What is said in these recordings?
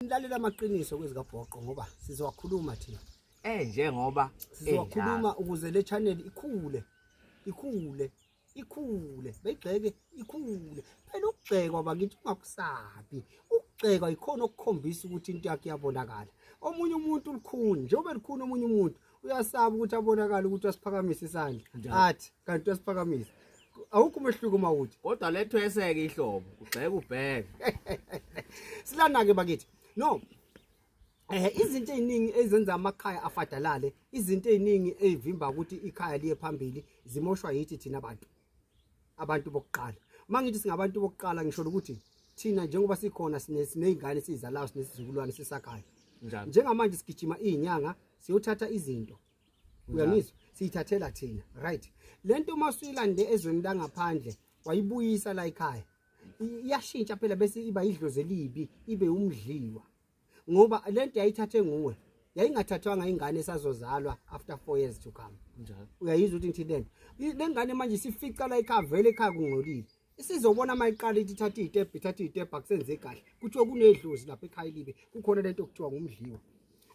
Nilalela amaqiniso kwezikabhoqo ngoba sizowakhuluma thina. Njengoba sizowakhuluma ukuze le channel ikhule. Ikhule, ikhule, beyigxeke ikhule. Phela ukugxekwa bakithi ungakusabi. Ukugxekwa ikhona okukhombisa ukuthi into yakhe iyabonakala. Omunye umuntu ulikhuni, njengoba elikhuni omunye umuntu uyasaba ukuthi abonakale ukuthi wasiphakamisa isandla. Athi kanti uyasiphakamisa. Awukho umehluko mawuthi. Kodwa lethweseke ihlobo, ugxeka ubheke. Silana ke bakithi. No. Izinto eziningi ezenza amakhaya afadalale, izinto eziningi ezivimba ukuthi ikhaya liye phambili zimoshwa yithi thina abantu. Abantu bokuqala. Mangithi singabantu bokuqala ngisho ukuthi thina njengoba sikhona sinezingane sizalayo sinesizukulwane sisakhayo. Njengamanje sigijima izinyanga siyothatha izinto. Uyangizwa? Siyithathela thina, right? Lento masuyilande ezweni la ngaphandle wayibuyisa la ekhaya. Iyashintsha phela bese iba idlozi elibi, ibe umdliwa. Ngoba lento yayithathe nguwe, yayingathathwanga ingane esazozalwa after 4 years to come. Njalo. Uyayizwa ukuthi ngithini lento? Lengane manje sifica la ekhaya vele ekhaya kungcolile. Isizobona mayiqala ithi ithatha izitebhu, ithatha izitebhu akusenze kahle. Kuthiwa kunedlozi lapha ekhaya libe, kukhona lento okuthiwa ngumdliwa.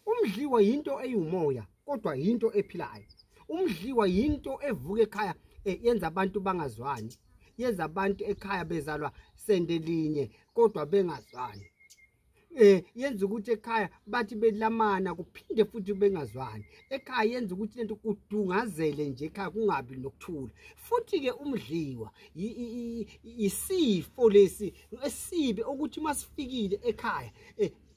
Umdliwa yinto eyumoya kodwa yinto ephilayo. Umdliwa yinto evuka ekhaya yenza abantu bangazwani. Yenza abantu ekhaya bezalwa sende linye kodwa bengazwani. Yenza ukuthi ekhaya bathi belamana kuphinde futhi bengazwani. Ekhaya yenza ukuthi lento kudungazele nje ekhaya kungabi nokuthula. Futhi ke umdliwa isifo lesi esibi ukuthi masifikile ekhaya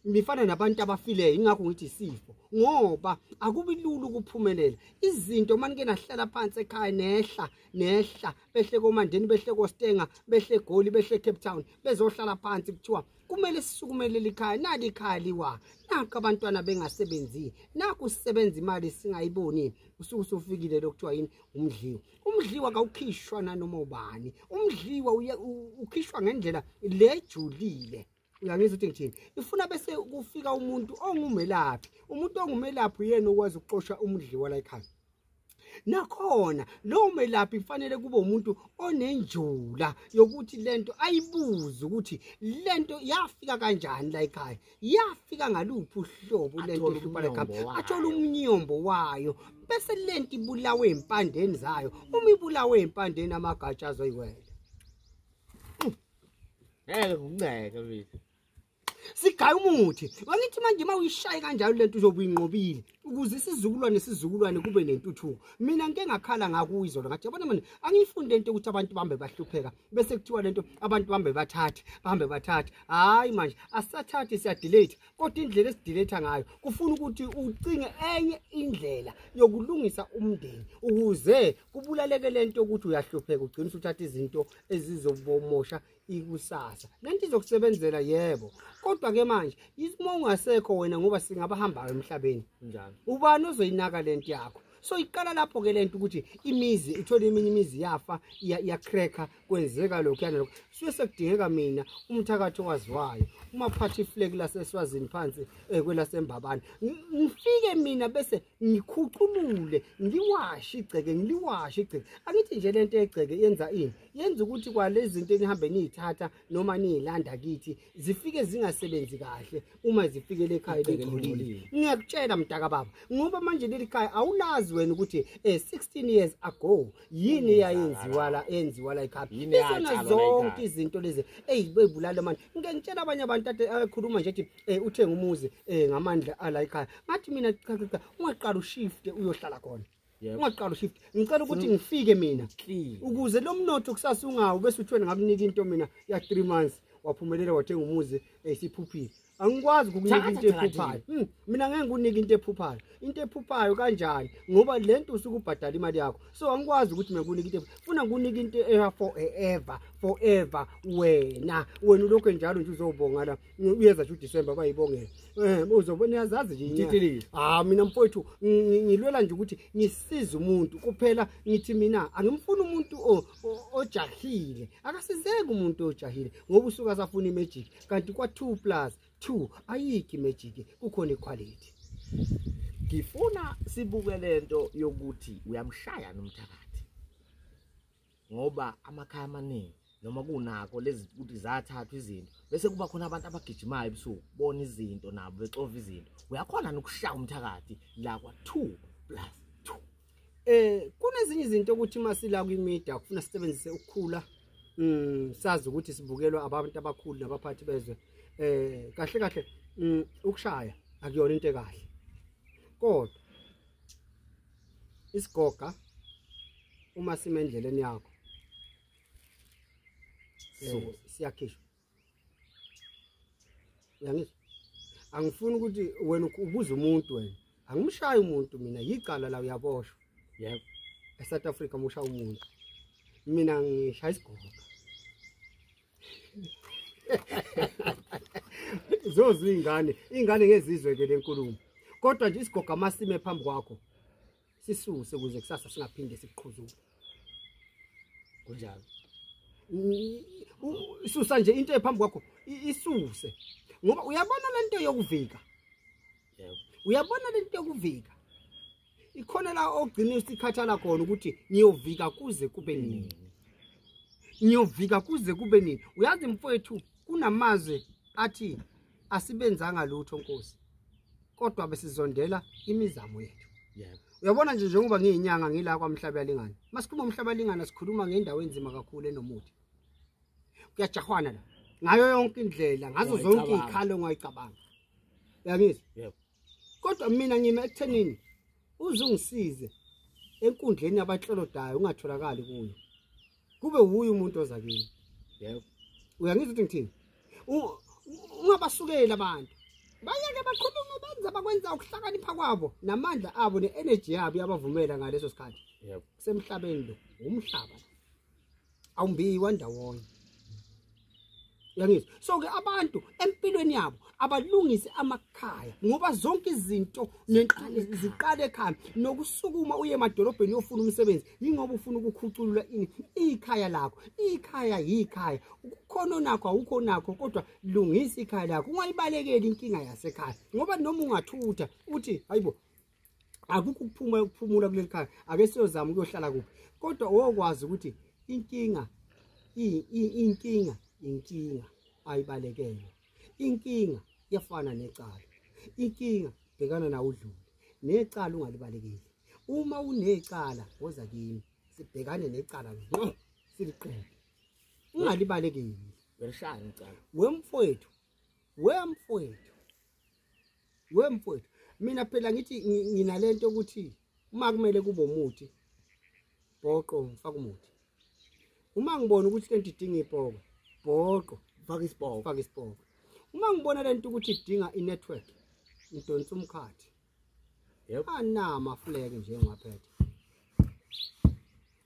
nifana nabantu abafileyo, ingakho ngithi isifo ngoba akubi lula ukuphumelela. Izinto manike nahlala phansi ekhaya nehla nehla behle koMandeni, behle koStenga, behle eGoli, behle eCape Town, bezohlala phansi kuthiwa kumele sisukumelele ikhaya, nali ikhaya liwa, naku abantwana bengasebenzi, naku sisebenza imali singayiboni. Usuku usufikile lokuthiwa yini? Umdliwa. Umdliwa kawukhishwa nanoma ubani. Umdliwa ukhishwa ngendlela lejulile. Uyangizwa ukuthi ngithini? Ifuna bese kufika umuntu ongumelaphi. Umuntu ongumelaphi uyena okwazi ukuxosha umdliwa la ekhaya. Nakhona lo melaphi kufanele kube umuntu onenjula yokuthi lento ayibuze ukuthi lento yafika kanjani la ekhaya, yafika ngaluphi uhlobo lento ehlupha la ekhaya, athole umnyombo wayo bese lento ibulawe empandeni zayo. Uma ibulawe empandeni amagatsha azoyiwela. Ngeke ngiceke mfethu. Sigaya umuthi. Wangithi manje mawuyishaye kanjalo lento uzobe uyinqobile ukuze isizukulwane sizukulwane kube nentuthuko. Mina ngike ngakhala ngakuyizolo ngathi yabona manje angiyifunde lento ukuthi abantu bambe bahlupheka bese kuthiwa lento abantu bambe bathathe, bambe bathathe. Hayi manje asathathi siyadelete, kodwa indlela esidelete ngayo kufuna ukuthi ucinge enye indlela yokulungisa umndeni ukuze kubulaleke lento ukuthi uyahlupheka ugcine usuthatha izinto ezizobomosha ikusasa. Lento izokusebenzela yebo, kodwa ke manje uma ungasekho wena ngoba singabahambayo emhlabeni. Njalo. Ubani ozoyinaka lento yakho? So iqala lapho ke lento ukuthi imizi ithole eminye imizi yafa iyacracka kwenzeka lokho yana lokho. Suke sekudingeka mina umthakathi owaziwayo umaphathi iflag laseSwazini phansi kwelasembabane, ngifike mina bese ngikhuculule ngiwashe igceke, ngiliwashe igceke. Angithi nje lento egceke yenza ini? Yenza ukuthi kwalezi zinto enihambe niyithatha noma niyilanda kithi zifike zingasebenzi kahle uma zifikele ekhaya lingcolile. Ngiyakutshela mntaka baba, ngoba manje leli khaya awulazi wena ukuthi 16 years ago yini eyayenziwa la, enziwa la ekhaya. Izona zonke izinto lezi eyibulala manje. Ngike ngitshela abanye abantu ade akhuluma nje ethi uthenga umuzi ngamandla ala ekhaya. Ngathi mina cha cha cha, ungaqala ushift uyohlala khona. Ungaqala ushift. Ngicela ukuthi ngifike mina ukuze lo mnotho kusasa ungawo bese uthwena ngakunika into mina ya 3 months waphumelela wathenga umuzi esiphuphile. Angikwazi ukukunika into ephuphayo. Mina ngeke ngikunike into ephuphayo. Into ephuphayo kanjani? Ngoba lento usuke ubhadala imali yakho. So angikwazi ukuthi mina ngikunike into. Funa ngikunike into eya forever, forever wena. Wena ulokho njalo nje uzobonga la. Uyeza nje uDecember bayibongela. Uzobona uyazazi nje. Mina mfowethu ngilwela nje ukuthi ngisize umuntu kuphela. Ngithi mina angimfuni umuntu ojahile. Akasizeki umuntu ojahile ngoba usuka asafuna imagic kanti kwa 2 + 2 ayikho imagic, kukhona iquality. Ngifuna sibuke lento yokuthi uyamshaya nomthakathi ngoba amakhaya amaningi noma kunakho lezi ukuthi zathathwa izinto bese kuba khona abantu abagijimayo ebusuku bona izinto nabo bexova izinto. Uyakhona nokushaya umthakathi la kwa 2 + 2. Kunezinye izinto ukuthi masila kwi-media kufuna sisebenzise ukukhula, sazi ukuthi sibukelwa abantu abakhulu nabaphathi bezwe. Kahle kahle ukushaya akuyona into ekahle, kodwa isigoga uma sime endleleni yakho siyakhishwa. Uyangizwa? Angifuni ukuthi wena ubuze umuntu, wena angimshayi umuntu mina, yicala la, uyaboshwa. Yebo. eSouth Africa musha umuntu, mina ngishaya isigoga. Zozwa ingane ngezizwe ke lenkulumo, kodwa nje isigoga masime phambi kwakho sisuse ukuze kusasa singaphinde sikuqhuzule. Kunjalo. Isusa nje into ephambi kwakho, isuse, ngoba uyabona lento yokuvika. Yebo. Uyabona lento yokuvika ikhona la ogcina isikhathala khona ukuthi ngiyovika kuze kube nini, ngiyovika kuze kube nini. Uyazi mfowethu, kunamazwe athi asibenzanga lutho Nkosi, kodwa besizondela imizamo yethu. Yebo. Uyabona nje njengoba ngiyinyanga ngila kwaMhlabuyalingana, masikhuluma uMhlabuyalingana sikhuluma ngendawo enzima kakhulu enomuthi. Kuyajahwana la ngayo yonke indlela, ngazo zonke izikhalo ongayicabanga. Uyangizwa? Yebo. Kodwa mina ngime ekuthenini uzungisize enkundleni yabahlolodayo ungatholakali kuyo, kube wuye umuntu oza kimi. Yebo. Uyangizwa ukuthi ngithini? Ungabasukeli abantu, bayeke bakhulume, benze bakwenza ukuhlakanipha kwabo namandla abo ne-energy yabo yabavumela ngaleso sikhathi. Yebo. Kusemhlabeni lo, umhlaba awumbiwa ndawonye. Uyangizwa? So ke abantu empilweni yabo abalungise amakhaya, ngoba zonke izinto ziqale ekhaya. Nokusukuma uye emadolobheni uyofuna umsebenzi yingoba ufuna ukukhuculula ini ikhaya lakho. Ikhaya yikhaya, ukukhona nakho awukho nakho, kodwa lungisa ikhaya lakho, ungayibalekeli inkinga yasekhaya, ngoba noma ungathutha uthi hayibo akukho ukuphuma ukuphumula kuleli khaya, ake siyozama ukuyohlala kuphi, kodwa wokwazi ukuthi inkinga inkinga inkinga ayibalekelwa. Inkinga iyafana necala, inkinga bhekana nawo udlule necala, ungalibalekeli. Uma unecala woza kimi sibhekane necala ngqo siliqede, ungalibalekeli. Uyalishaya icala wemfowethu, wemfowethu, wemfowethu. Mina phela ngithi nginalento ukuthi uma kumele kube umuthi bhoqo ngifaka umuthi, uma ngibona ukuthi lento idinga ibhoko bhoqo faka isibhoko, faka isibhoko. Uma ngibona lento ukuthi idinga i-network ngidonsa umkhathi. Yebo. Anama flag nje ngwaphethe.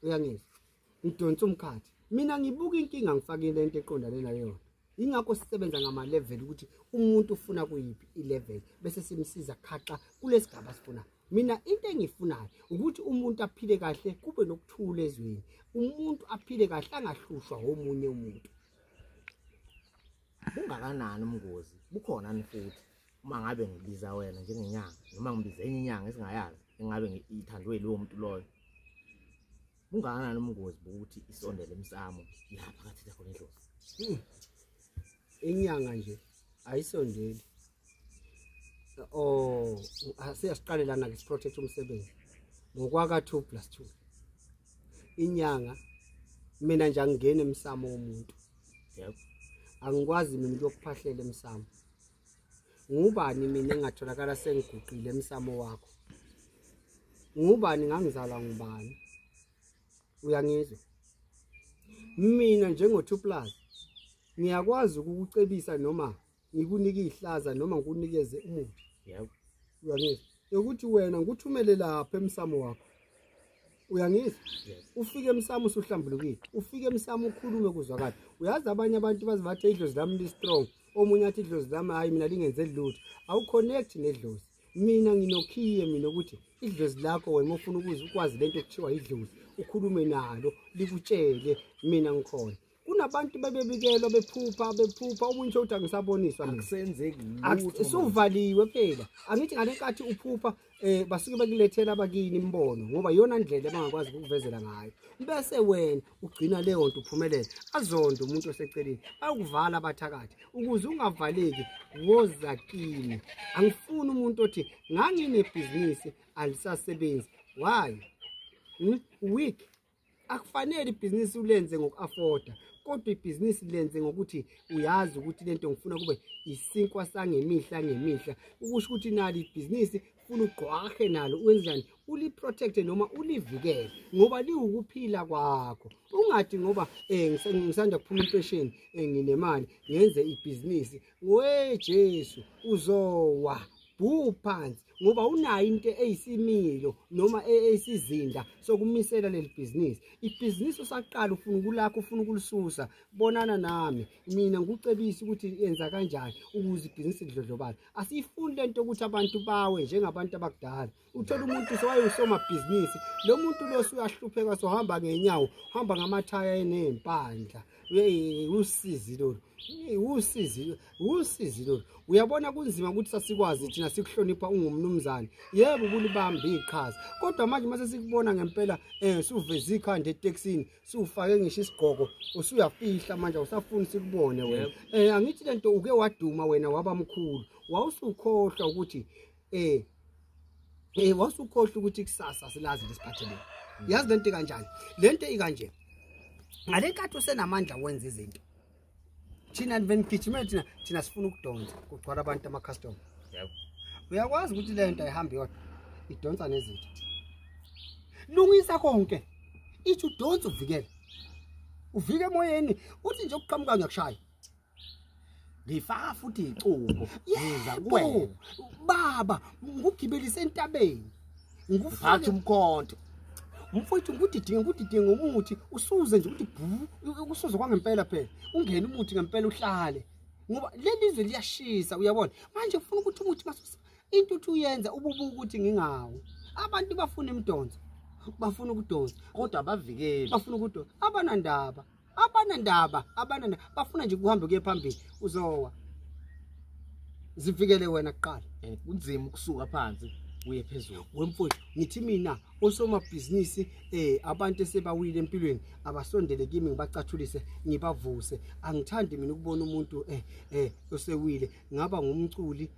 Uyangizwa? Ngidonsa umkhathi. Mina ngibuka inkinga ngifakile into eqondane nayo. Ingakho sisebenza ngama level ukuthi umuntu ufuna kuyiphi i-level bese simsiza khaxa kulesigaba sifuna. Mina into engifunayo ukuthi umuntu aphile kahle, kube nokuthula ezweni. Umuntu aphile kahle angahlushwa omunye umuntu. Bungakanani umngozi? Bukhona ni futhi uma ngabe ngibiza wena njengenyanga noma ngibiza enye inyanga esingayazi engabe ithandwe lowo muntu loyo. Bungakanani umngozi bokuthi isondele emsamo lapha kathetha khona idlozi? Inyanga nje ayisondeli. Oh, asiyasiqale lana ke siprotect umsebenzi ngokwaka 2 + 2. Inyanga mina nje angingeni emsamo womuntu. Yebo. Angikwazi mina ukuyokuphahlela emsamo. Ngubani mina engatholakala sengiguqile emsamo wakho? Ngubani ngangizalwa ngubani? Uyangizwa? Mina njengo 2+ ngiyakwazi ukukucebisa noma ngikunike ihlaza noma ngikunikeze umuthi. Yebo. Uyangizwa? Ukuthi wena ngikuthumele lapha emsamo wakho. Uyangizwa? Ufike emsamo usuhlambulukile, ufike emsamo ukhulume kuzwakala. Uyazi abanye abantu bazibathe idlozi lami li strong, omunye athi idlozi lami hayi mina lingenze lutho. Awuconnect nedlozi. Mina nginokhiye mina ukuthi idlozi lakho wena ufuna ukwazi lento ekuthiwa idlozi, ukhulume nalo likutshele mina ngikhona. Kunabantu bebebikelwa bephupha omunye uthi angisaboniswa mina. Akusenzeki lutho. Suvaliwe phela. Angithi ngalenkathi uphupha basuke bekulethela abakini imbono ngoba iyona ndlela abangakwazi ukukuvezela ngayo. Bese wena ugcina leyo nto uphumelele. Azonde umuntu oseceleni. Bayokuvala abathakathi ukuze ungavaleki woza kimi. Angifuni umuntu othi nganginebhizinisi alisasebenzi. Why? Weak. Akufanele ibhizinisi ulenze ngoku-afforda, kodwa ibhizinisi lenze ngokuthi uyazi ukuthi lento ngifuna kube isinkwa sangemihla ngemihla. Ukusho ukuthi nalo ibhizinisi ufuna ugqwahe nalo, wenzani? Uliprotecte noma ulivikele ngoba liwukuphila kwakho. Ungathi ngoba ngisanda kuphuma impesheni nginemali ngenze ibhizinisi, we Jesu uzowa phansi ngoba unayo into eyisimilo noma eyisizinda sokumisela leli bhizinisi. Ibhizinisi usaqala ufuna ukulakha, ufuna ukulisusa, bonana nami mina ngikucebisa ukuthi yenza kanjani ukuze ibhizinisi lidlondlobale. Asiyifuni lento ukuthi abantu bawe njengabantu abakudala. Uthola umuntu sowayewusomabhizinisi, lo muntu lo usuyahlupheka, sohamba ngenyawo, hamba ngamathaya enempandla. Usizi lolu, usizi lolu. Uyabona kunzima ukuthi sasikwazi thina sikuhlonipha ungumnumzane. Yebo ubulibamba iqhaza, kodwa manje mase sikubona ngempela suveza ikhanda etekisini, sufake ngisho isigqoko, usuyafihla manje awusafuni sikubone wena. Angithi lento uke waduma wena waba mkhulu, wawusukhohlwa ukuthi wawusukhohlwa ukuthi kusasa silazi lesiphatheleni. Yazi lento kanjani? Lento ikanje. Ngalenkathi usenamandla wenza izinto. Thina benigijimela thina sifuna ukudonsa kugcwala abantu ama customer. Yebo. Uyakwazi ukuthi le nto ayihambi yodwa, idonsa nezitha. Lungisa konke. Ithi udonsa uvikele. Uvike emoyeni, uthi nje ukuqhamuka ngiyakushaya. Ngifaka futhi icubo. Ngiza kuwena. Baba, ngugibelise entabeni. Ngikufaka umkhonto. Mfowethu ngikudidinga umuthi usuze nje ukuthi bhu usuze kwangempela phela. Ungene umuthi ngempela uhlale. Ngoba leli zwe liyashisa uyabona. Manje ufuna ukuthi umuthi masusa into uthi uyenza ububuka ukuthi ngingawo. Abantu bafuna imidonso. Bafuna ukudonsa kodwa abavikeli. Bafuna ukudonsa. Abanandaba. Bafuna nje kuhambe kuye phambili. Uzowa. Zivikele wena kuqala. Kunzima ukusuka phansi uye phezulu. Wemfowethu ngithi mina osomabhizinisi abantu esebawile empilweni abasondele kimi ngibacathulise ngibavuse. Angithandi mina ukubona umuntu osewile. Ngaba ngumculi,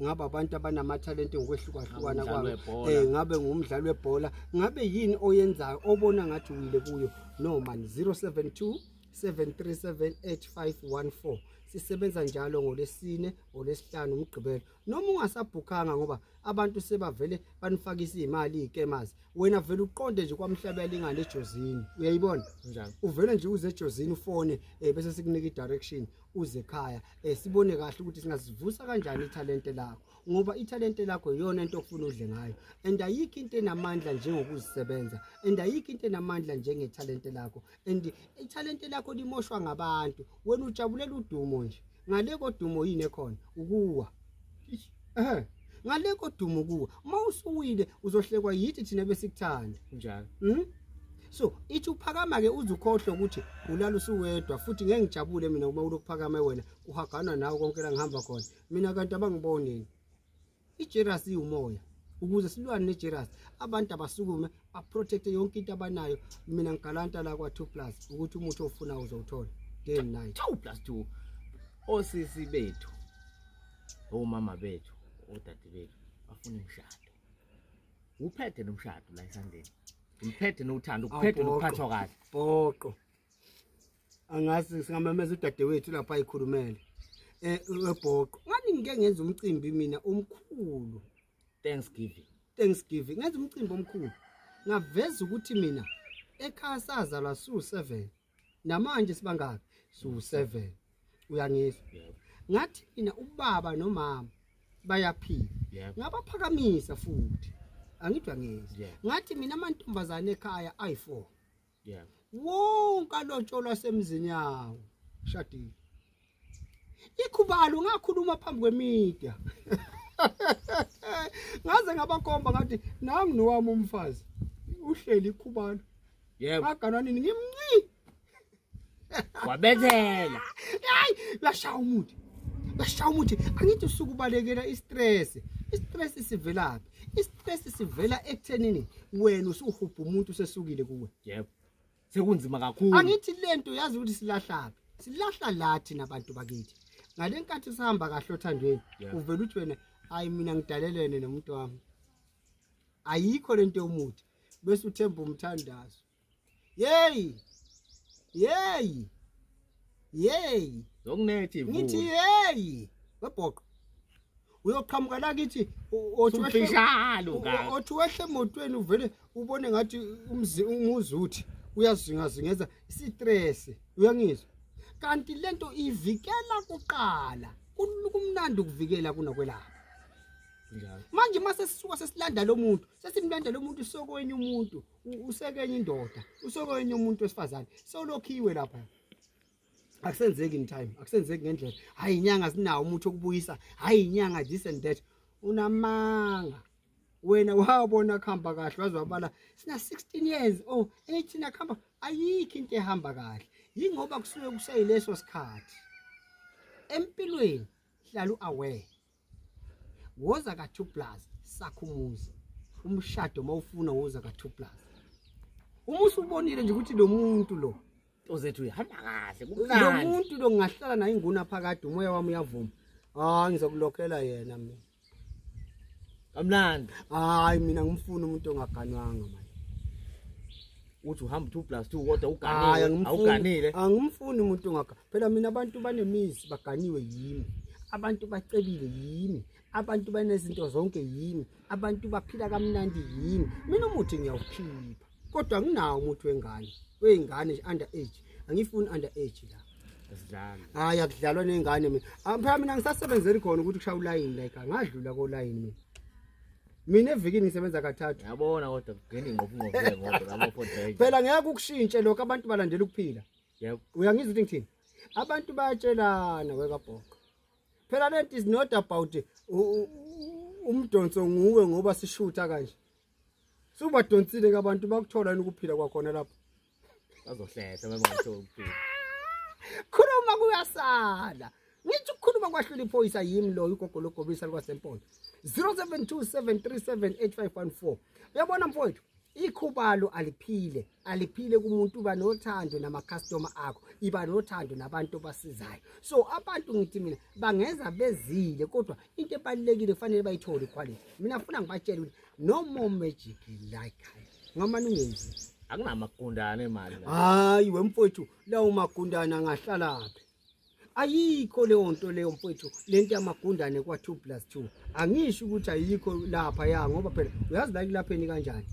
ngaba abantu abanamathalente ngokwehlukahlukana kwabo, ngabe ngumdlali webhola, ngabe yini oyenzayo obona ngathi uwile kuyo. No man, 072 737 8514. Sisebenza njalo ngolesine, ngolesihlanu, umgqibelo. Noma ungasabhukhanga ngoba abantu sebavele banifakisa imali ikemazi. Wena vele uqonde nje kwamhlaba yalingane eJozini. Uyayibona? Njalo. Uvele nje uze eJozini ufone bese sikunika i-direction uze ekhaya. Sibone kahle ukuthi singasivusa kanjani ithalente lakho. Ngoba ithalente lakho iyona into ofuna udle ngayo. And ayikho into enamandla njengokuzisebenza. And ayikho into enamandla njengethalente lakho. And ithalente lakho limoshwa ngabantu. Wena ujabulela udumo nje. Ngale kodumo yini ekhona? Ukuwa. Ngale kodumo kuwa. Uma usuwile uzohlekwa yithi thina besikuthanda. Njalo. So ithi uphakama ke uzukhohlwa ukuthi ulala usuwedwa futhi ngeke ngijabule mina uma ulokuphakama wena kuhagana nawe konke la ngihamba khona. Mina kanti abangibonini. Ijerasi iwumoya. Ukuze silwane nejerasi abantu abasukume baprotecte yonke into abanayo. Mina ngigalanta la kwa 2+ ukuthi umuthi ofuna uzowuthola day and night. 2+2. Osisi bethu, omama bethu, odade bethu bafuna umshado. Uphethe nomshado la esandleni. Umphethe nothando, uphethe nokuphathwa kahle. Bhoqo. Angazi singamemeza udadewethu lapha ayikhulumele. Ebhoqo. Ngani ngike ngenza umcimbi mina omkhulu. Thanksgiving. Ngenza umcimbi omkhulu. Ngaveza ukuthi mina ekhaya sazalwa su7. Namanje sibangaki? Su7. Uyangizwa? Ngathi mina ubaba nomama bayaphila. Ngabaphakamisa futhi. Angithi angizwa. Ngathi mina amantombazane ekhaya ayi4. Wonke alotsholwa semzini yawo. Shadile. Ikhubalo ngakhuluma phambi kwemedia. Ngaze ngabakhomba ngathi nangu nowami umfazi. Uhleli ikhubalo. Yebo. Ngaganwa nini ngimnci. Wabethela. Hayi, uyashaya umuthi. Uyashaya umuthi. Angithi usuke ubalekela istress. Istress sivelaphi? Istress sivela ekuthenini wena usuhubha umuntu usesukile kuwe. Yebo. Sekunzima kakhulu. Angithi lento yazi ukuthi silahlaphi. Silahla lathi nabantu bakithi. Ngalenkathi sihamba kahle othandweni, uvela uthi wena hayi mina ngidalelene nomuntu wami. Ayikho lento yomuthi. Bese uthemba umthandazo. Yey! Yey! Yey! Zokunethi ivulo. Ngithi hey! Webhoqo. Uyoqhamuka la kithi othi wehle emotweni uvele ubone ngathi umuzi uthi uyazingazingeza isistress, uyangizwa? Kanti lento ivikela kuqala. Kumnandi ukuvikela kunokwelapha. Njalo. Manje mase sisuka sesilanda lo muntu, sesimlanda lo muntu sokwenye umuntu, usekenye indoda, usokwenye umuntu wesifazane. Solokhiwe lapha. Akusenzeki in time, akusenzeki ngendlela. Hayi inyanga sinawo umuthi okubuyisa, hayi inyanga this and that. Unamanga. Wena wabona kuhamba kahle waze wabala sina 16 years, oh 18 akuhamba, ayikho into ehamba kahle. Yingoba kusuke kuseyileso sikhathi. Empilweni hlala uaware. Woza ka 2+ sakho umuzi. Umshado mawufuna woza ka 2+. Uma usubonile nje ukuthi lo muntu lo ozethu ihamba kahle lo kumnandi. muntu lo ngingahlala naye inguna phakade umoya wami uyavuma. Ah ngizokulokhela yena mina. Kamnandi. Hayi mina ngimfuna umuntu ongaganwanga manje. Uthi uhamba 2+2 kodwa Hayi uganile, awuganile. Angimfuni umuntu ongaga. Phela mina abantu banemizi baganiwe yimi. Abantu bacebile yimi. Abantu banezinto zonke yimi. Abantu baphila kamnandi yimi. Mina umuthi ngiyawukhipha. Kodwa nginawo umuthi wengane. Wengane nje under age. Angifuni under age la. Asidlali. Hayi akudlalwa nengane mina. Phela mina ngisasebenzeli khona ukuthi kushaya ulayini like ngadlula ko line mina. Mina evikini ngisebenza kathathu. Ngiyabona kodwa kungena ingqofu ngoba labo for. Phela ngeke ukushintshe lokho abantu balandela ukuphila. Yebo. Uyangizwa ukuthi ngithini? Abantu bayatshelana wekabhoqo. Phela lento is not about umdonso nguwe ngoba sishutha kanje. Subadonsile ke abantu bakuthola yini ukuphila kwakhona lapho. Bazohlehla bengakuthola ukuphila. Khuluma kuyasala. Ngithi ukukhuluma kwahlula iphoyisa yimi lo ugogo logobisa lwasempondo. 0727378514. Uyabona mfowethu, ikhubalo aliphile, aliphile kumuntu uba nothando nama customer akho, iba nothando nabantu basizayo. So abantu ngithi mina bangeza bezile kodwa into ebalekile kufanele bayithole quality. Mina ngifuna ngibatshele ukuthi no more magic like ngoma ningenzi. Akunamagundane imali la. Hayi wemfowethu, lawo magundane angahlalaphi? Ayikho leyo nto leyo mfowethu, lento yamagundane kwa 2+2. Angisho ukuthi ayikho lapha ya ngoba phela uyazi la kulapheni kanjani.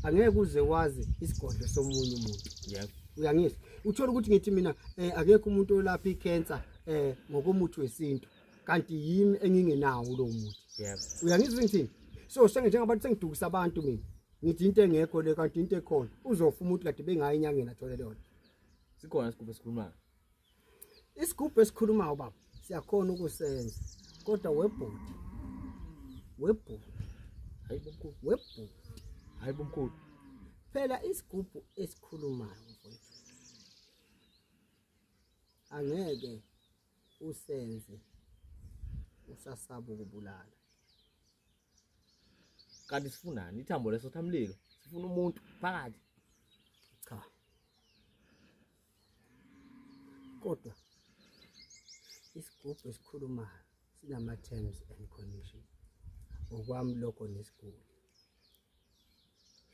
Angeke uze wazi isigodlo somunye umuntu. Yebo. Uyangizwa? Uthola ukuthi ngithi mina akekho umuntu olapha icancer ngokomuthi wesintu kanti yimi engingenawo lo muthi. Yebo. Uyangizwa ngithini? So njengabantu sengidukisa abantu mina. Ngithi into engekho le kanti into ekhona. Uzofa umuntu kade bengayi enyangeni athole leyo. Sikhona isigubhu esikhulumayo. Isigubhu esikhulumayo baba siyakhona ukusenza kodwa webhodi. Webhodi. Hayi bomkhulu. Webhodi. Hayi bomkhulu. Phela isigubhu esikhulumayo mfowethu angeke usenze usasaba ukubulala. Kanti sifunani ithambo lesothamlilo? Sifuna umuntu phakathi. Cha. Kodwa isigubhu esikhulumayo sinama terms and conditions. Okwami lokho nesiguli.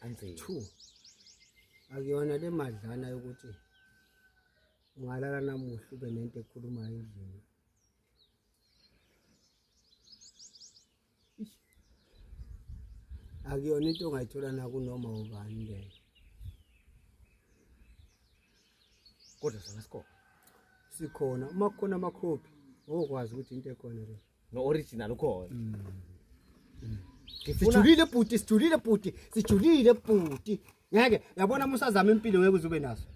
Anzima. 2. Akuyona le madlana yokuthi ungalala namuhla ube nento ekhulumayo endlini. Akuyona into ongayithola nakunoma ubani leyo. Kodwa sona sikhona. Sikhona. Uma kukhona amakhophi okwazi ukuthi into ekhona le. No original ukhona. Sijulile bhuti, sijulile bhuti, sijulile bhuti. Ngeke yabona musazama impilo ngeke uze ube naso.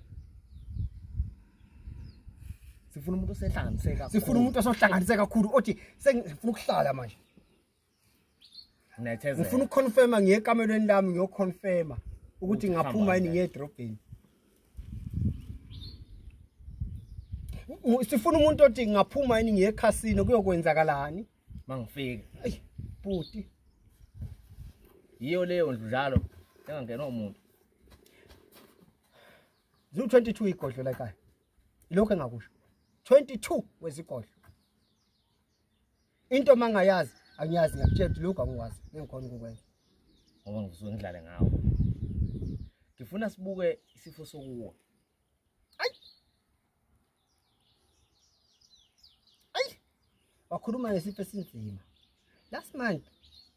Sifuna umuntu osehlanganise kakhulu. Sifuna umuntu osohlanganise kakhulu othi sengifuna ukuhlala manje. Nginethezela. Ngifuna ukuconfirma ngiye ekamelweni lami ngiyoconfirma ukuthi ngaphuma yini ngiye edrobheni. Sifuna umuntu othi ngaphuma yini ngiye ekhasini kuyokwenzakalani mangifika. Ayi bhuti. Yiyo leyo ndlu njalo engangenwa umuntu. Zu 22 igodlo la ekhaya. Ilokho engakusho. 22 wezigodlo. Into mangayazi angiyazi, ngiyakutshela ukuthi lokhu angikwazi, ngikhona ukukwenza. Ngoba ngisuke ngidlale ngawo. Ngifuna sibuke isifo sokuwa. Ayi. Ayi. Wakhuluma ngesifo esinzima. Last month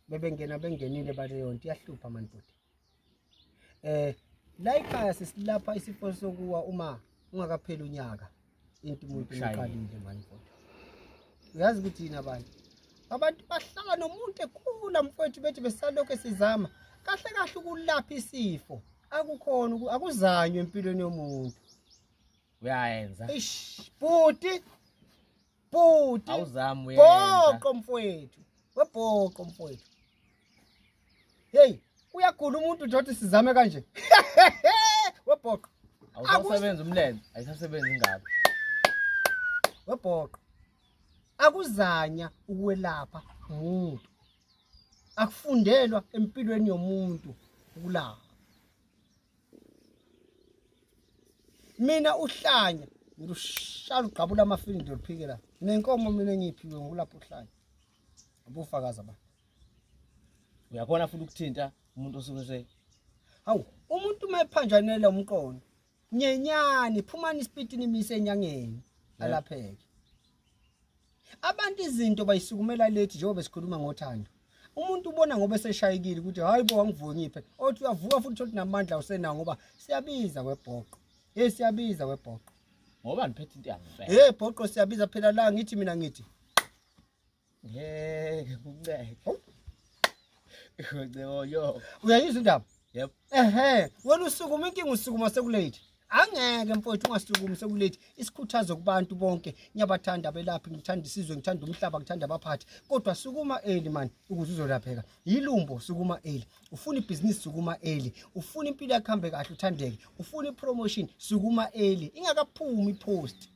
bebengena bengenile baleyo nto iyahlupha mani bhuti. La ekhaya sisilapha isifo sokuwa uma ungakapheli unyaka into umuntu uqalile mani bhuti. Uyazi ukuthi yini abantu? Abantu bahlala nomuntu ekhula mfowethu bethi besalokho sizama kahle kahle ukulapha isifo. Akukhona akuzanywe empilweni yomuntu. Uyayenza. Eish bhuti. Bhuti. Awuzami uyenza. Bhoqo mfowethu. Webhoqo mfowethu. Hey, uyagula umuntu nje othi sizame kanje. Webhoqo. Awusasebenza umlenze, ayisasebenzi ingalo. Webhoqo. Akuzanya ukwelapha umuntu. Akufundelwa empilweni yomuntu ukulapha. Mina uhlanya ngilushala ugqabula amafini ndoliphikela. Nenkomo mina engiyiphiwe ngokulapha uhlanya. Abufakaza ba. Uyakhona futhi ukuthinta umuntu osuke se. Hawu, umuntu mayephanjanela umqondo. Nyenyani phumani isipiti nimise enyangeni alapheke. Abantu izinto bayisukumela lethi njengoba sikhuluma ngothando. Umuntu ubona ngoba eseshayekile ukuthi hayi bo angivuki ngiphe. Othi uyavuka futhi uthi namandla usenawo ngoba siyabiza kwebhoqo. Hey siyabiza kwebhoqo. Ngoba niphethe into yangempela. Hey bhoqo siyabiza phela la ngithi mina ngithi. Ngeke kunceke. Yo. Uyayizwa indaba? Yep. Ehhe, wena usukuma inkinga usukuma sekulate. Angeke mfowethu ungasukumi sekulate. Isikhuthazo kubantu bonke. Ngiyabathanda abelaphi, ngithanda isizwe, ngithanda umhlaba, ngithanda abaphathi. Kodwa sukuma early man ukuze uzolapheka. Yilumbo sukuma early. Ufuna ibhizinisi sukuma early. Ufuna impilo yakho ihambe kahle uthandeke. Ufuna ipromotion sukuma early. Ingakaphumi ipost.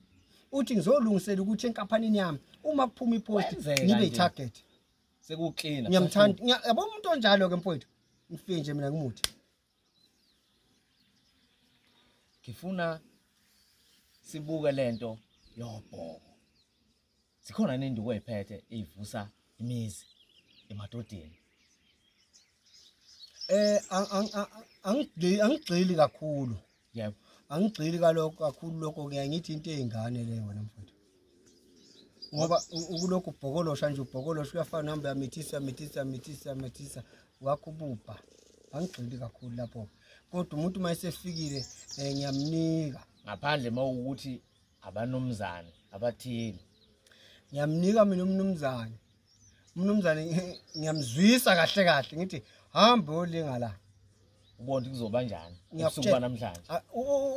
Uthi ngizolungisela ukuthi enkampanini yami uma kuphuma ipost ngibe itarget. Sekuklina. Ngiyamthanda. Yabo umuntu onjalo ke mfowethu. Ngifike nje mina kumuthi. Ngifuna sibuke lento yobhoko. Sikhona nenduku eziphethe ezivusa imizi emadodeni. Angigxili kakhulu. Yebo. Angigxili kalokho kakhulu lokho ngiya ngithi into eyingane leyo wena mfowethu. Ngoba ukulokhu ubhokolosha nje ubhokolosha uyafana uhamba uyamithisa mithisa mithisa mithisa wakho ububha. Angigxili kakhulu lapho. Kodwa umuntu mayesefikile ngiyamnika. Ngaphandle mawukuthi abanomzane abathile. Ngiyamnika mina umnumzane. Umnumzane ngiyamzwisa kahle kahle ngithi hamba olinga la. Ubona kuzoba kanjani ebusuku banamhlanje.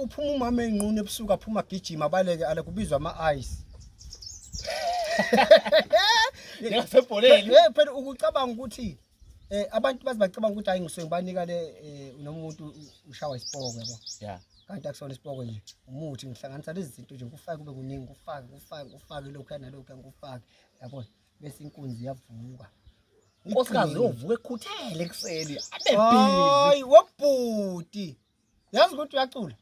Uphuma umama enqunu ebusuku aphuma gijima abaleke ale kubizwa ama ice. Njengasebholeni. Phela ukucabanga ukuthi abantu bazi bacabanga ukuthi hayi ngisuke ngibanika le noma umuntu ushawa isipoko yabo. Yeah. Kanti akusona isipoko nje. Umuthi ngihlanganisa lezi zinto nje kufake kube kuningi kufake kufake kufake lokhu nalokhu ngikufake. Yabo bese inkunzi yavuka. Unkosikazi uyovuka ekhuthele ekuseni abe busy. Hayi wobhuti. Yazi ukuthi uyacula.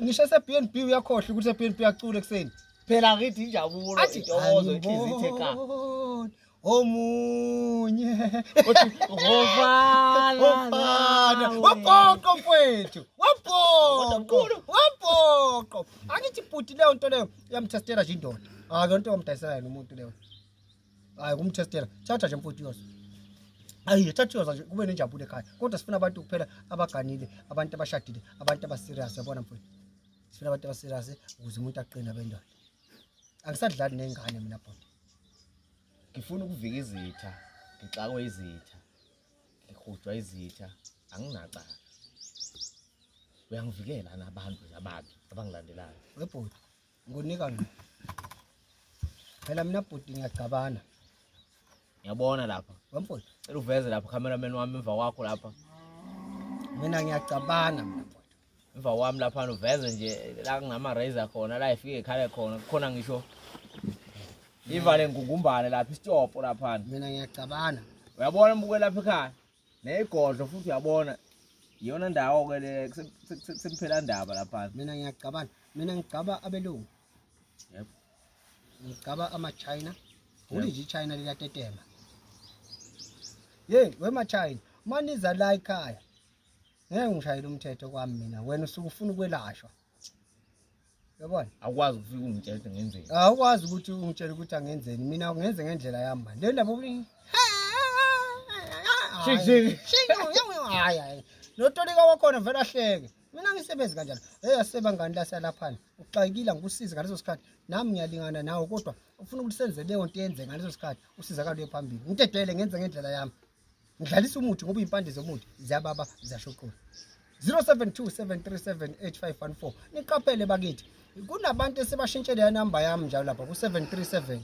Ngisho se BNB uyakhohlwa ukuthi se BNB uyacula ekuseni. Phela ngithi injabulo intokozo inhliziyo ithe ka. Omunye uthi ofana wabhoqo mfowethu wabhoqo wabhoqo. Angithi bhuti leyo nto leyo uyamthestela nje indoda. Hayi lonto omdayisela yena umuntu leyo. Hayi kumthestela thatha nje mfowethu yoza. Ayi thatha yoza nje kube nenjabulo ekhaya. Kodwa sifuna abantu kuphela abaganile, abantu abashadile, abantu abaserious yabona mfowethu. Sifuna abantu abaserious ukuze umuntu aqine abendoda. Angisadlali nengane mina bhuti. Ngifuna ukuvika izitha, ngixakwe izitha, ngihujwa izitha, anginacala. Uyangivikela nabantu ababi abangilandelayo. Webhuti, ngunika ngqo. Phela mina bhuti ngiyagcabana. Ngiyabona lapha. Wemfowethu, cela uveze lapha cameraman wami emva kwakho lapha. Mina ngiyagcabana mina bhuti. Emva kwami lapha uveze nje la kunama razor khona la ifike ekhale khona kukhona ngisho ivale ngungumbane lapha isitopo lapha. Mina ngiyacabana. Uyabona mbuke lapha ekhaya neyigodlo futhi uyabona iyona ndawo ke le kusemphela ndaba lapha. Mina ngiyacabana. Mina ngigcaba abelungu. Yebo. Ngigcaba ama-China. Uli nje iChina liyatetema. Hey wema-China, maniza la ekhaya. Ngeke ngishayele umthetho kwami mina. Wena usuke ufuna ukwelashwa. Yabona? Awukwazi ukufika ungitshele ukuthi ngenzeni. Awukwazi ukuthi ungitshele ukuthi angenzeni. Mina ngenze ngendlela yami manje. Le ndaba hayi hayi. Notolika wakhona vele ahleke. Mina ngisebenzi kanjalo. Hey asebangani la salaphana. Uxakile ngikusiza ngaleso sikhathi. Nami ngiyalingana nawe kodwa ufuna ukuthi senze leyo nto yenze ngaleso sikhathi usizakala uye phambili. Ngidedele ngenze ngendlela yami. Ngidlalisa umuthi ngoba impande zomuthi ziyababa ziyashoqola. 0727378514. Niqaphele bakithi. Kunabantu esebashintshele ya number yami njalo lapha ku 737.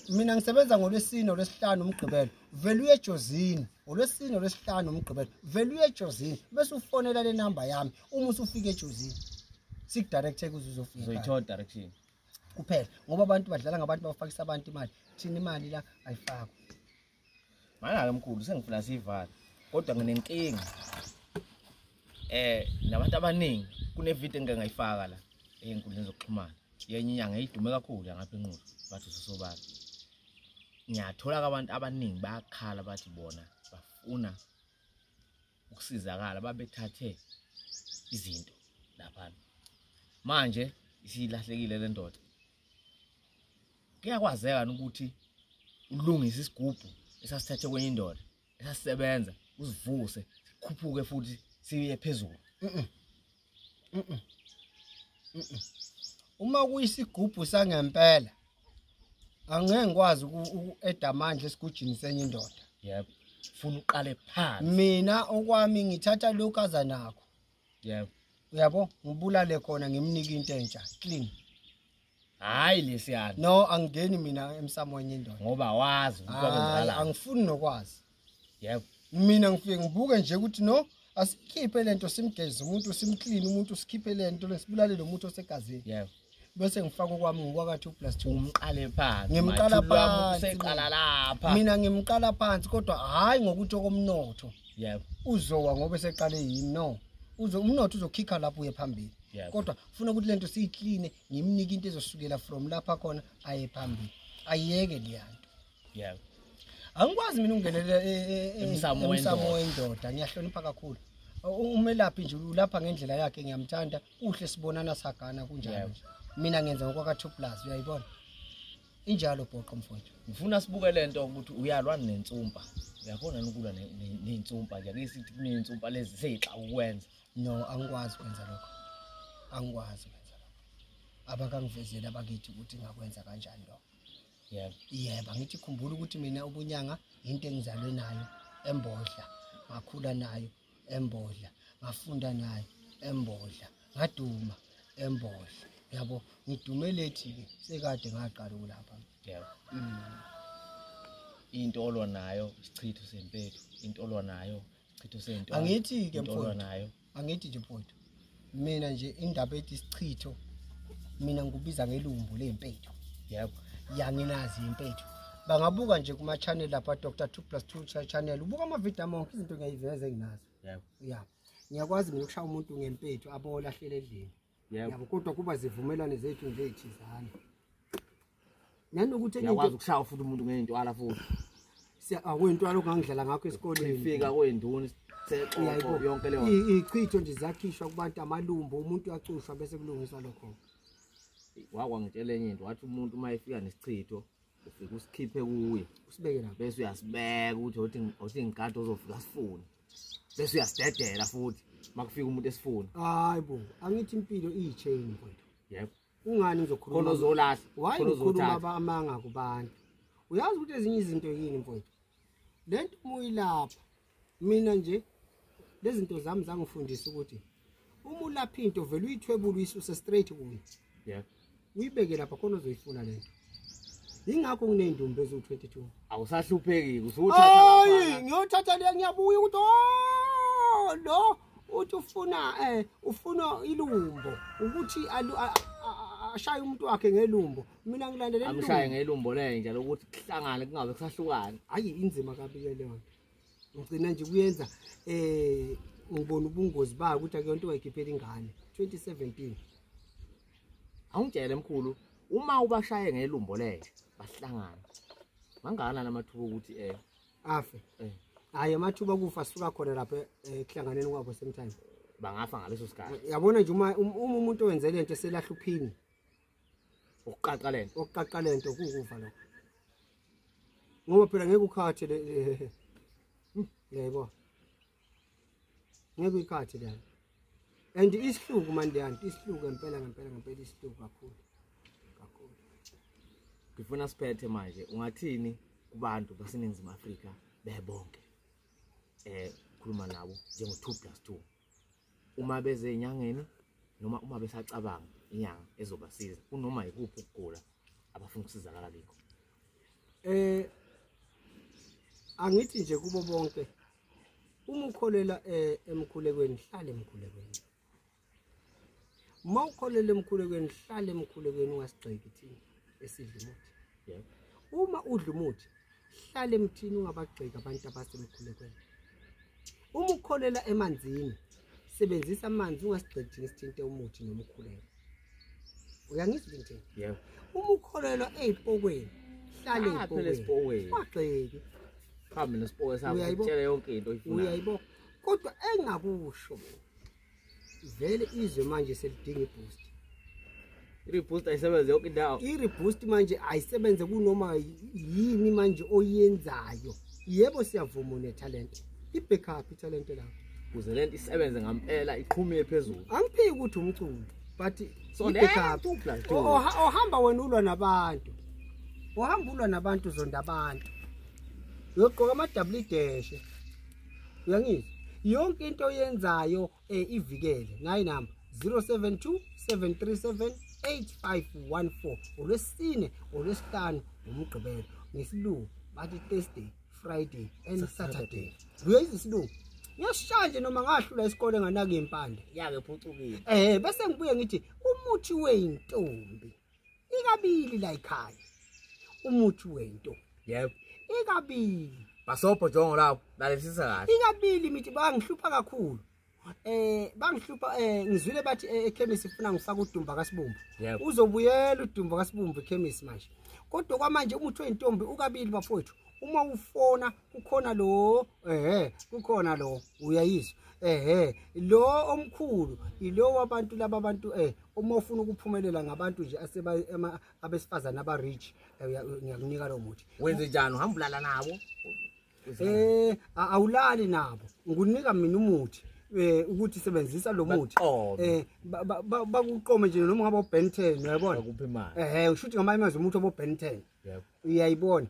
Mina ngisebenza ngolwesine olwesihlanu umgqibelo. Vele uye eJozini, olwesine olwesihlanu umgqibelo. Vele uye ejozini bese ufonela le number yami uma usufika eJozini. Sikudirecte kuze uzofika. Uzoyithola direction. Kuphela ngoba abantu badlala ngabantu bafakisa abantu imali. Thina imali la ayifakwa. Mana ke mkhulu sengifuna sivale. Kodwa nginenkinga. Nabantu abaningi kune video engike ngayifaka la ezinkundleni zokuxhumana. Yenye inyanga idume kakhulu ngapha enqulu bathi usosobala. Ngiyathola abantu abaningi bayakhala bathi bona bafuna ukusizakala babethathe izinto lapha. Manje isilahlekile le ndoda. Kuyakwazeka ukuthi ulungise isigubhu esasithathe kwenye indoda esasisebenza usivuse sikhuphuke futhi siye phezulu. Uma kuyisigubhu sangempela angeke ngikwazi uku-eda amandla esigujini senye indoda. Yebo. Funa uqale phansi. Mina okwami ngithatha lokhu aza nakho. Yebo. Uyabo ngibulale khona ngimnike into entsha clean. Hayi lesiyana. No angingeni mina emsamo wenye indoda. Ngoba wazi ukuthi kwenzakala. Angifuni nokwazi. Yebo. Mina ngifike ngibuke nje ukuthi no asikhiphe lento simgeze umuntu simclean umuntu sikhiphe lento lesibulale lo muntu osegazini. Yebo. Bese ngifaka okwami ngokwaka 2 + 2. Umqale phansi. Ngimqala phansi. Useqala lapha. Mina ngimqala phansi kodwa hayi ngokuthi okomnotho. Yebo. Uzowa ngoba eseqale yini no. Uzo umnotho uzokhikha lapho uye phambili. Kodwa ufuna ukuthi lento siyiclean ngimnike into ezosukela from lapha khona aye phambili. Ayiyeke leyanto. Yebo. Angikwazi mina ukungenelela emsamo wendoda. Ngiyahlonipha kakhulu. Umelaphi nje ulapha ngendlela yakhe ngiyamthanda. Kuhle sibonana sagana kunjalo nje. Mina ngenza ngokwaka 2+ uyayibona. Injalo bhoqo mfowethu. Ngifuna sibuke lento ukuthi uyalwa nensumpa. Uyabona ukulwa nensumpa nje ake sithi kunensumpa lezi seyixa ukwenza. No angikwazi ukwenza lokho. Angikwazi ukwenza lokho. Abakangivezela abakithi ukuthi ngakwenza kanjani lokho. Yebo. Yebo ngithi khumbula ukuthi mina ubunyanga into engizalwe nayo embodla, ngakhula nayo embodla, ngafunda nayo embodla, ngaduma embodla. Yabo ngidume lethi ke sekade ngaqala ukulapha. Yebo. Into olwa nayo isichitho sempethu, into olwa nayo isichitho sento. Angithi ke mfowethu. Angithi nje mfowethu. Mina nje indaba ethi isichitho mina ngikubiza ngelumbu lempethu. Yebo. Yanginazi impethu. Bangabuka nje kuma channel lapha Dr 2+2 channel. Ubuka ama video amonke izinto ngiyayiveza enginazo. Yebo. Yeah. Ngiyakwazi mina ukushaya umuntu ngempethu abola hlele endlini. Yebo. Kodwa kuba zivumelane zethu nje ethizana. Nanokuthi ngiyakwazi ukushaya futhi umuntu ngentwala futhi. Akuyintwala okangidlala ngakho esikoleni. Ifika kwenduna sexoxo yonke leyo. Ichitho nje zakhishwa kubantu amalumbo umuntu uyacushwa bese kulungiswa lokho. Wakwangitshela enye into wathi umuntu uma efika nesichitho ufika usikhiphe kuye usibeke lapha bese uyasibeka ukuthi othi ngigade ozofika sifune bese uyasidedela futhi makufika umuntu esifuna. Hayi bo angithi impilo iyichain mfowethu. Yebo. Ungani ngizokhuluma khona ozolahla khona ozothatha amanga kubantu. Uyazi ukuthi ezinye izinto yini mfowethu. Lento umuyilapha mina nje lezi zinto zami zangifundisa ukuthi uma ulapha into vele uyithwebule uyisuse straight kuyo. Yebo. Uyibeke lapha khona uzoyifuna lento. Ingakho ngineyindumbe eziwu22. Awusahlupheki usuthatha lapha. Hayi ngiyothatha le ngiyabuya ukuthi oh lo Uthi ufuna ufuna ilumbo ukuthi ashaye umuntu wakhe ngelumbo. Mina ngilandelela ilumbo. Amshaye ngelumbo lenja lokuthi kuhlangane kungabe kusahlukana. Hayi inzima kabi ke leyo nto. Ngicina nje kuyenza ngibona ubungozi bayo ukuthi akuyonto wayikhiphela ingane 2017. Awungitshele mkhulu, uma ubashaye ngelumbo lenja bahlangana, mangakanani amathuba ukuthi afe? Hayi amathuba kufa suka khona lapha ekuhlanganeni kwabo same time. Bangafa ngaleso sikhathi. Yabona nje uma umuntu owenze lento eselahla uphini ukuqaqa lento, ukuqaqa lento kukufa lokho. Ngoba phela ngeke ukhathe le, yebo. Ngeke uyikhathe le. And isihluku manje yanti, isihluku ngempela ngempela ngempela isihluku kakhulu. Kakhulu. Ngifuna siphethe manje, ungathini kubantu baseNingizimu Afrika bebonke? Khuluma nabo njengo 2+2. Uma beze enyangeni noma uma besacabanga inyanga ezobasiza kunoma yikuphi ukugula abafuna ukusizakala kikho. Angithi nje kubo bonke, uma ukholela emkhulekweni hlale emkhulekweni. Uma ukholela emkhulekweni hlale emkhulekweni, ungasigxeki thina esidla umuthi. Yebo. Uma udla umuthi hlale emthini, ungabagxeki abantu abasemkhulekweni. Uma ukholela emanzini sebenzisa amanzi, ungasigxeki thina sithinte umuthi nomkhuleko. Uyangizwa into? Yebo. Uma ukholelwa ey'pokweni hlale ey'pokweni, ungagxeki. Hambe nesipoko sakho, utshele yonke into oyifunayo. Uyayibo. Kodwa engakusho vele izwe manje selidinga iboost. I-reboost ayisebenze yonke indawo. I-reboost manje ayisebenze kunoma yini manje oyenzayo. Yebo siyavuma une-talent, i-backup i-talent lakho ukuze lento isebenze ngempela iqhume phezulu. Angiphiki ukuthi umculo, but so i-backup. 2+2. Ohamba wena ulwa nabantu, ohamba ulwa nabantu, zonda abantu, uyogqoka ama-double dash. Uyangizwa? Yonke into oyenzayo ivikele. Nayi number 072 737 8514. Olwesine, olwesihlanu, umgqibelo. Ngesilungu bathi Thursday, Friday and Saturday. Uyayizwa isilungu? Ngiyashaya nje noma ngahlula isikole nganaka impande. Yake phucukile. Bese ngibuye ngithi umuthi weintombi ikabili la ekhaya. Umuthi weintombi. Yebo. Ikabili. Basobho jongo lapho, lalelisisa kahle. Ikabili imithi bangihlupha kakhulu. Bangihlupha ngizwile bathi ekhemisi ifuna ngifaka udumba kaSibumbu. Uzobuyela udumba kaSibumbu ekhemisi manje. Kodwa kwamanje umuthi weintombi ukabili bafowethu. Uma ufona kukhona lo kukhona lo uyayizwa. Lo omkhulu ilo wabantu laba abantu uma ufuna ukuphumelela ngabantu nje aseba abesifazana aba rich, ngiyakunika lo muthi. Wenze njani? Uhamba ulala nabo? Awulali nabo. Ngikunika mina umuthi ukuthi sebenzisa lo muthi. Bakuqome nje noma ngabe Ben 10 uyabona? Bakuphi imali. Ushuthi ngamanye amazwi umuthi obo Ben 10. Yebo. Uyayibona?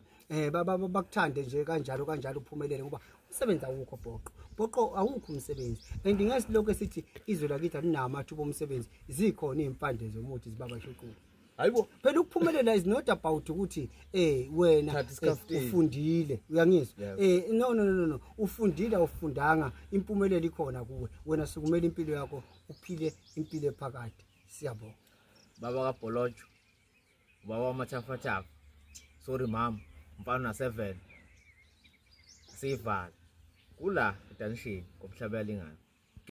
Bakuthande nje kanjalo kanjalo uphumelele ngoba umsebenzi awukho bhoqo. Bhoqo awukho umsebenzi. And ngesilokho esithi izwe lakithi alinawo amathuba omsebenzi, zikhona izimpande zomuthi zibaba shuqulu. Hayibo. Phela ukuphumelela is not about ukuthi wena ufundile, uyangizwa? No no no no, ufundile awufundanga, impumelelo ikhona kuwe. Wena sukumela impilo yakho, uphile impilo ephakade. Siyabonga. Baba kaBholojo, baba wamachafachafa. Sorry mama, mfana na 7. Sivala. Kula edanshini komhlaba yalingana.